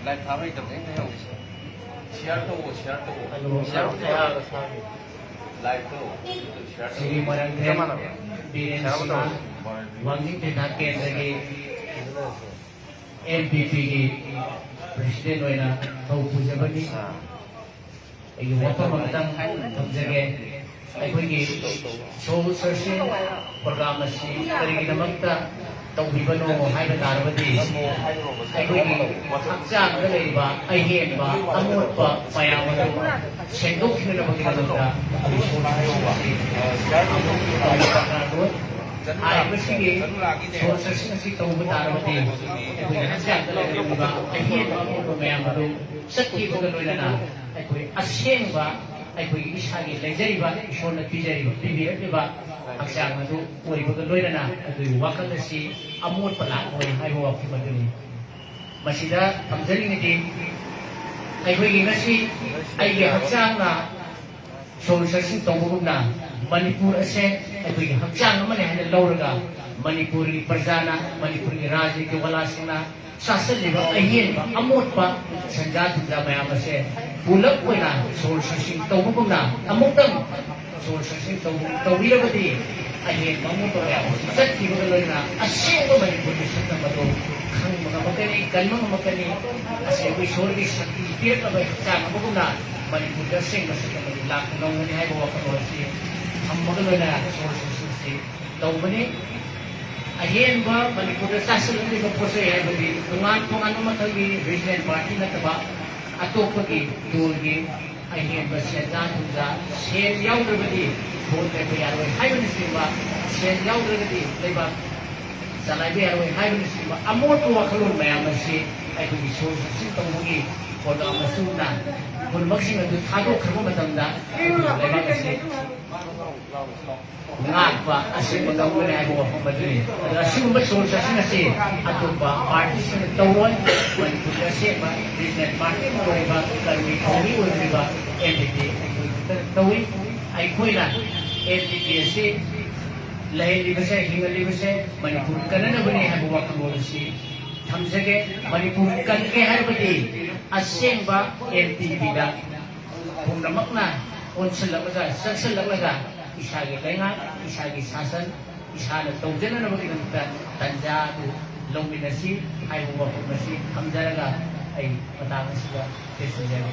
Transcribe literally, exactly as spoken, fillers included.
ꯂꯥꯏ ꯊꯥꯕ ꯍꯩꯇꯕꯅꯦ ꯑꯩꯅ ꯍꯧꯖꯤꯛꯁꯦ꯫ ꯁꯤꯌꯥꯔ ꯇꯧꯑꯣ, ꯁꯤꯌꯥꯔ ꯇꯧꯑꯣ꯫ ꯁꯤꯌꯥꯔ ꯇꯧꯑꯣ꯫ ꯂꯥꯏꯚ ꯇꯧꯑꯣ꯫ ꯁꯤꯌꯥꯔ ꯁꯤꯒꯤ ꯇꯧꯑꯣ꯫ ꯃꯔꯛꯇ ꯕꯤꯔꯦꯟ ꯁꯤꯡꯍ, ꯋꯥꯡꯖꯤꯡ ꯊꯣꯏꯊꯥꯛ ꯀꯦꯟꯗ꯭ꯔꯒꯤ ꯑꯦꯝ ꯄꯤ ꯄꯤꯒꯤ ꯄ꯭ꯔꯦꯁꯤꯗꯦꯟ ꯑꯣꯏꯅ ꯊꯧ ꯄꯨꯖꯕꯅꯤ꯫ ꯑꯩꯒꯤ ꯋꯥꯐꯝ ꯑꯃꯇꯪ ꯊꯝꯖꯒꯦ꯫ ꯑꯩꯈꯣꯏꯒꯤ ꯁꯣꯜ ꯁꯔꯆꯤꯡ ꯄ꯭ꯔꯣꯒ꯭ꯔꯥꯝ ꯑꯁꯤ ꯀꯔꯤꯒꯤꯗꯃꯛꯇ ꯇꯧꯕꯤꯕꯅꯣ ꯍꯥꯏꯕ ꯇꯥꯔꯕꯗꯤ, ꯑꯩꯈꯣꯏꯒꯤ ꯍꯛꯆꯥꯡꯗ ꯂꯩꯔꯤꯕ ꯑꯍꯦꯟꯕ ꯑꯃꯣꯠꯄ ꯃꯌꯥꯝ ꯑꯗꯨ ꯁꯦꯡꯗꯣꯛꯈꯤꯅꯕꯒꯤꯗꯃꯛꯇ ꯑꯩꯈꯣꯏ ꯁꯣꯜ ꯁꯔꯆꯤꯡ ꯑꯁꯤ ꯇꯧꯕ ꯗꯔꯀꯥꯔ ꯑꯣꯏ꯫ ꯍꯥꯏꯔꯤꯕꯁꯤꯒꯤ ꯁꯣꯜ ꯁꯔꯆꯤꯡ ꯑꯁꯤ ꯇꯧꯕ ꯇꯥꯔꯕꯗꯤ, ꯑꯩꯈꯣꯏꯒꯤ ꯍꯛꯆꯥꯡꯗ ꯂꯩꯔꯝꯂꯤꯕ ꯑꯍꯦꯟꯕ ꯑꯃꯣꯠꯄ ꯃꯌꯥꯝ ꯑꯗꯨ ꯆꯠꯈꯤꯕꯒ ꯂꯣꯏꯅꯅ ꯑꯩꯈꯣꯏ ꯑꯁꯦꯡꯕ ꯑꯩꯈꯣꯏꯒꯤ ꯏꯁꯥꯒꯤ ꯂꯩꯖꯔꯤꯕ, ꯏꯁꯣꯔꯅ ꯄꯤꯖꯔꯤꯕ, ꯄꯤꯕꯤꯔꯛꯂꯤꯕ ꯍꯛꯆꯥꯡ ꯑꯗꯨ ꯑꯣꯏꯕꯒ ꯂꯣꯏꯅꯅ ꯑꯩꯈꯣꯏꯒꯤ ꯋꯥꯈꯜ ꯑꯁꯤ ꯑꯃꯣꯠꯄ ꯂꯥꯛꯂꯣꯏ ꯍꯥꯏꯕ ꯋꯥꯐꯝ ꯑꯗꯨꯅꯤ꯫ ꯃꯁꯤꯗ ꯊꯝꯖꯅꯤꯡꯉꯤꯗꯤ, ꯑꯩꯈꯣꯏꯒꯤ ꯉꯁꯤ ꯑꯩꯒꯤ ꯍꯛꯆꯥꯡꯅ ꯁꯣꯜ ꯁꯔꯆꯤꯡ ꯇꯧꯕꯒꯨꯝꯅ, ꯃꯅꯤꯄꯨꯔ ꯑꯁꯦ ꯑꯩꯈꯣꯏꯒꯤ ꯍꯛꯆꯥꯡ ꯑꯃꯅꯤ ꯍꯥꯏꯅ ꯂꯧꯔꯒ, ꯃꯅꯤꯄꯨꯔꯒꯤ ꯄ꯭ꯔꯖꯥꯅ, ꯃꯅꯤꯄꯨꯔꯒꯤ ꯔꯥꯖꯅꯤꯇꯤ ꯋꯥꯂꯥꯁꯤꯡꯅ ꯆꯥꯁꯤꯜꯂꯤꯕ ꯑꯍꯦꯟꯕ ꯑꯃꯣꯠꯄ ꯁꯦꯟꯖꯥ ꯊꯨꯝꯖꯥ ꯃꯌꯥꯝ ꯑꯁꯦ ꯄꯨꯂꯞ ꯑꯣꯏꯅ ꯁꯣꯜ ꯁꯔꯆꯤꯡ ꯇꯧꯕꯒꯨꯝꯅ, ꯑꯃꯨꯛꯇꯪ ꯁꯣꯜ ꯁꯔꯆꯤꯡ ꯇꯧ-, ꯇꯧꯕꯤꯔꯕꯗꯤ, ꯑꯍꯦꯟꯕ ꯑꯃꯣꯠꯄ ꯃꯌꯥꯝ ꯑꯁꯤ ꯆꯠꯈꯤꯕꯒ ꯂꯣꯏꯅꯅ ꯑꯁꯦꯡꯕ ꯃꯅꯤꯄꯨꯔꯒꯤ ꯁꯛꯇꯝ ꯑꯗꯨ ꯈꯪꯕ ꯉꯝꯃꯛꯀꯅꯤ, ꯀꯟꯕ ꯉꯝꯃꯛꯀꯅꯤ꯫ ꯑꯁꯦꯡꯕ ꯏꯁꯣꯔꯒꯤ ꯁꯛꯇꯤ ꯄꯤꯔꯛꯂꯕ ꯍꯛꯆꯥꯡ ꯑꯃꯒꯨꯝꯅ ꯃꯅꯤꯄꯨꯔꯗ ꯑꯁꯦꯡꯕ ꯁꯛꯇꯝ ꯑꯗꯨ ꯂꯥꯛꯄ ꯉꯝꯒꯅꯤ ꯍꯥꯏꯕ ꯋꯥꯈꯜꯂꯣꯟ ꯑꯁꯤ ꯊꯝꯃꯒ ꯂꯣꯏꯅꯅ ꯁꯣꯜ ꯁꯔꯆꯤꯡ ꯑꯁꯤ ꯇꯧꯕꯅꯤ꯫ ꯑꯍꯦꯟꯕ ꯃꯅꯤꯄꯨꯔꯗ ꯆꯥꯁꯤꯜꯂꯛꯂꯤꯕ ꯄꯣꯠ ꯆꯩ ꯍꯥꯏꯕꯗꯤ ꯇꯣꯉꯥꯟ ꯇꯣꯉꯥꯟꯕ ꯃꯈꯜꯒꯤ ꯔꯤꯖꯅꯦꯜ ꯄꯥꯔꯇꯤ ꯅꯠꯇꯕ ꯑꯇꯣꯞꯄꯒꯤ ꯗꯣꯜꯒꯤ ꯑꯍꯦꯟꯕ ꯁꯦꯟꯖꯥ ꯊꯨꯝꯖꯥ, ꯁꯦꯟ ꯌꯥꯎꯗ꯭ꯔꯕꯗꯤ ꯚꯣꯠ ꯂꯦꯞꯄ ꯌꯥꯔꯣꯏ ꯍꯥꯏꯕꯅꯆꯤꯡꯕ, ꯁꯦꯟ ꯌꯥꯎꯗ꯭ꯔꯒꯗꯤ ꯂꯩꯕꯥꯛ ꯆꯂꯥꯏꯕ ꯌꯥꯔꯣꯏ ꯍꯥꯏꯕꯅꯆꯤꯡꯕ ꯑꯃꯣꯠꯄ ꯋꯥꯈꯜꯂꯣꯟ ꯃꯌꯥꯝ ꯑꯁꯤ ꯑꯩꯈꯣꯏꯒꯤ ꯁꯣꯜ ꯁꯔꯆꯤꯡ ꯇꯧꯕꯒꯤ ꯄ꯭ꯔꯣꯒ꯭ꯔꯥꯝ ꯑꯁꯤꯅ ꯄꯨꯝꯅꯃꯛꯁꯤꯡ ꯑꯗꯨ ꯊꯥꯗꯣꯛꯈ꯭ꯔꯕ ꯃꯇꯝꯗ ꯑꯩꯈꯣꯏꯒꯤ ꯂꯩꯕꯥꯛ ꯑꯁꯤ ꯉꯥꯛꯄ ꯑꯁꯦꯡꯕ ꯉꯝꯒꯅꯤ ꯍꯥꯏꯕ ꯋꯥꯐꯝ ꯑꯗꯨꯅꯤ꯫ ꯑꯗꯣ ꯑꯁꯤꯒꯨꯝꯕ ꯁꯣꯜ ꯁꯔꯆꯤꯡ ꯑꯁꯤ ꯑꯇꯣꯞꯄ ꯄꯥꯔꯇꯤꯁꯤꯡꯅ ꯇꯧꯔꯣꯏ꯫ ꯃꯅꯤꯄꯨꯔꯗ ꯑꯁꯦꯡꯕ ꯔꯤꯖꯅꯦꯜ ꯄꯥꯔꯇꯤ ꯑꯃ ꯑꯣꯏꯔꯤꯕ, ꯀꯔꯃꯤ ꯊꯧꯃꯤ ꯑꯣꯏꯔꯤꯕ ꯑꯦꯝ ꯄꯤ ꯄꯤ ꯑꯩꯈꯣꯏ ꯈꯛꯇꯅ ꯇꯧꯏ꯫ ꯑꯩꯈꯣꯏꯅ ꯑꯦꯝ ꯄꯤ ꯄꯤ ꯑꯁꯤ ꯂꯩꯍꯜꯂꯤꯕꯁꯦ, ꯍꯤꯡꯍꯜꯂꯤꯕꯁꯦ ꯃꯅꯤꯄꯨꯔ ꯀꯟꯅꯅꯕꯅꯤ ꯍꯥꯏꯕ ꯋꯥꯈꯜꯂꯣꯟ ꯑꯁꯤ ꯊꯝꯖꯒꯦ꯫ ꯃꯅꯤꯄꯨꯔ ꯀꯟꯒꯦ ꯍꯥꯏꯔꯕꯗꯤ ꯑꯁꯦꯡꯕ ꯑꯦꯝ ꯇꯤ ꯕꯤꯗ ꯄꯨꯝꯅꯃꯛꯅ ꯑꯣꯟꯁꯤꯜꯂꯛꯂꯒ, ꯆꯪꯁꯤꯜꯂꯛꯂꯒ ꯏꯁꯥꯒꯤ ꯂꯩꯉꯥꯛ, ꯏꯁꯥꯒꯤ ꯁꯥꯁꯟ, ꯏꯁꯥꯅ ꯇꯧꯖꯅꯅꯕꯒꯤꯗꯃꯛꯇ ꯇꯥꯟꯖꯥ ꯑꯗꯨ ꯂꯧꯃꯤꯟꯅꯁꯤ ꯍꯥꯏꯕ ꯋꯥꯐꯝ ꯑꯁꯤ ꯊꯝꯖꯔꯒ ꯑꯩ ꯃꯇꯥꯡ ꯑꯁꯤꯗ ꯂꯣꯏꯁꯤꯟꯖꯔꯒꯦ꯫